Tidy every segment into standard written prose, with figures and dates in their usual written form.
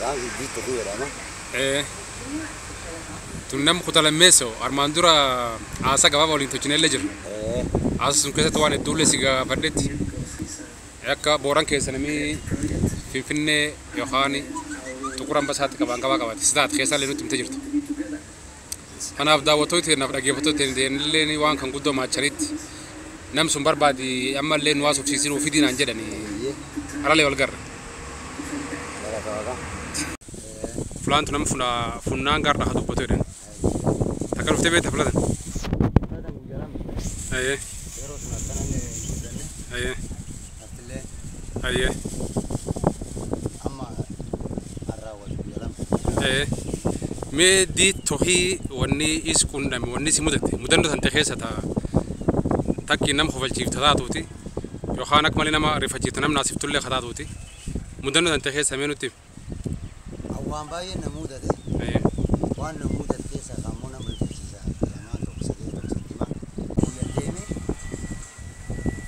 Maqaan Diittuu jedhama. Tun nama kutaa lammeessoo armaan dura haasaa gabaabaa waliin tolchinellee jira. Haasa sun keessatti waan hedduullee si gaafadhetti akka Booran keessa namni Finfinnee yookaan Xuqur Ambassaatti qabaan qabaa qabaate si taate keessaallee nutti himtee jirtu. Kanaaf daawwattoota teenyaaf dhaggeeffattoota teenyallee waan kan guddoo maachanitti nam sun barbaadi ammallee nu haasofsiisin ofii naan jedhani haralee wal garra. Fulaantu nama funnaan gaarra haa dubbatu jedhan. Takka dhuftee beekta filatan? Ayyee. Yeroo sun akkanallee guddanne. Ayyee. Laftillee. Ayyee. Amma har'aa wal jedhama. Ayyee. Mee diittohii wanni is qunname wanni si mudate mudannoo tante keessa taa takki nama kofalchiifta taatuuti yookaan akka malee nama rifachiifta nama naasiftullee taatuuti mudannoo tante keessa mee nutti. Waan baay'ee na mudate. Waan na mudate keessaa kammoo nama rifachiisa. Lamaan tokko sadii tokko sadii guyyaa deeme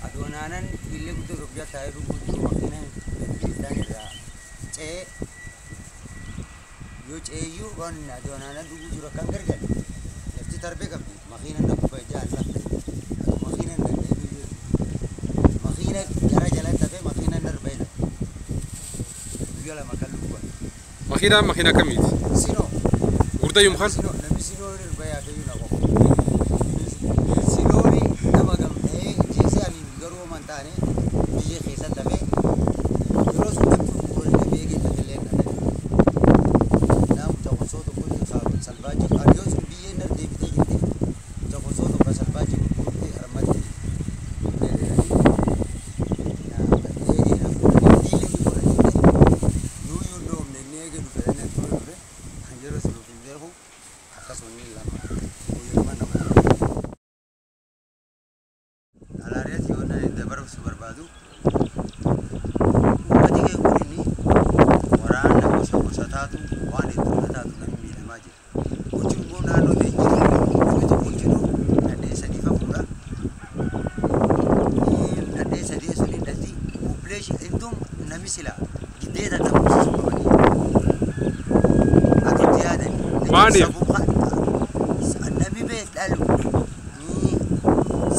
adoonaanan illee guddoo Itoophiyaa taa'ee dhuguu jiru makiina beekiristaan irraa ce'ee yoo ce'eeyyuu waan adoonaanan dhuguu jiru akkan gargale lafti tarbee qabdi makiina na gubbaa ijaan lafte makiina na deebiyyuu makiina gara jalatti hafee makiina darbee guyyaa lama kan lubbaa. Makiina makiina akkamiiti? Sinoo. Gurdayyuu mukaan? Sinoo namni sinoo irra yaafeyyuu na qofa. Sinooni nama gamtee jeesee ani garuu homan taane biyya keessatti hafee yeroo sun namni waliin beekee tajaajila na ta'e. Naam tokkosoo tokko salvaaji yoo sun biyyeen dar deebitee jirti tokkosoo tokko salvaaji gurgurtee harmatti Uummati keenya kun inni waraana gosa gosa taatu waan hedduu taatu namni miidhamaa jira. Gochi immoo naannoo ta'e jiru namni tokko jiru dhadhee sadii fafuudha. Dhadhee sadii suniin dhalti population iddoon namni sila giddeeta dhabamsiisuu qabanii. Akka itti yaadan. Maaliif? Namni bee dhalu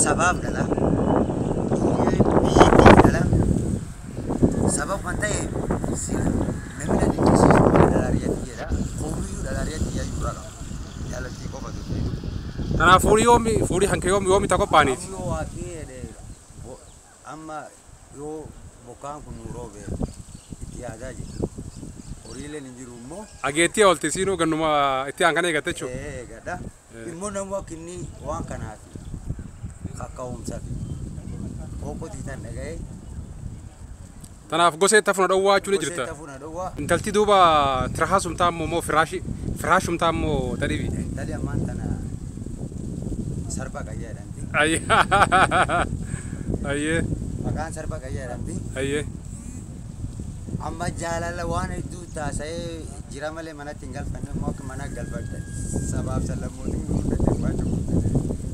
sabaaf dhala. Biyyattiif dhala. Sabab kan ta'e namni na dinqisiisu dhalaariyatti jedha. Koomiyyuu dhalaariyatti jedhu dura qaba. Jaalaltii qofa turte. Kanaaf furii yoomi furii hanke yoomi yoomi ta qophaa'aniiti? Yoo waaqni jedhe amma yoo bokkaan kun nu roobe itti yaadaa jira. Horiileen hin jiru immoo. Ageettii oolte siinuu gannuma itti aan kana eegatte jechuudha. Eegadha. Immoo namni akka inni waan kanaaf kaka'umsaaf qoqqotii tan dhaga'ee. Tanaaf gosee tafuna dhowwaa jechuun jirta. Gosee tafuna dhowwaa. Intalti duuba tirahaasumtaa immoo moo firaashumtaa immoo tadhibi. Intali ammaan tana sarba qayyaa jedhamti. Ayyee. Ayyee. Maqaan sarba qayyaa jedhamti. Ayyee. Amma jaalala waan hedduu taasisee jira malee manatti hin galfanne immoo akka mana galfadhe sabaaf sablammootiin gurguddate waan jiru.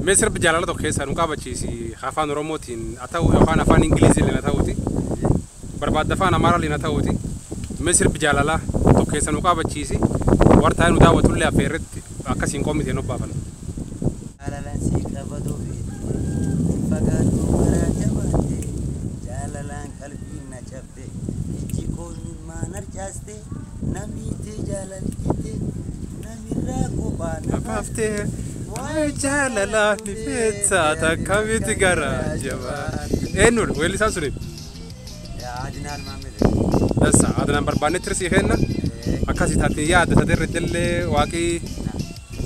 Mee sirbi jaalala tokko keessaa nu qaabachiisi afaan Oromootiin haa ta'u yookaan afaan Ingiliziin haa ta'uuti. Barbaadda afaan Amaaraatiin haa ta'uuti. Mee sirbi jaalalaa tokko keessa nu qaabachiisi warra taa'ee nu daawwatullee affeerretti akkasiin qommitee nu baafan. Jaalalaan si qabatu feete fagaatu karaa jabaatte jaalalaan qalbii na cabde ijji koon maan arcaaste namiite jaalalchite namirraa kophaa na baaftee. Waa'ee jaalalaa ni feetaa takka miti garaa jabaa. Eenyudha weellisaan suni? Adinaan Maamile. Dassa Adinaan barbaanne tirsii kenna. Akkasii taatee yaadda taatee irratti illee waaqii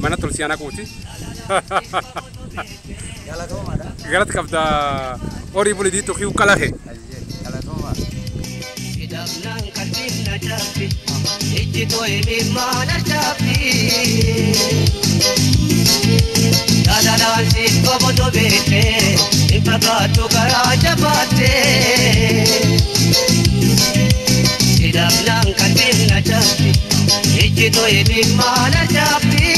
mana tolsii ana quuti. Galatoomaadha. Galata qabda horii bulii diituu kiyyuu qalaqe. Galatooma. Hidhamnaan qalbiin na cabbi ijji too'ee maal arcaabbi. Jaalalaan si qomoto beekte hin fakkaattu karaa jabaatte. Hidhamnaan qalbiin na cabbi ijji too'ee maal arcaabbi.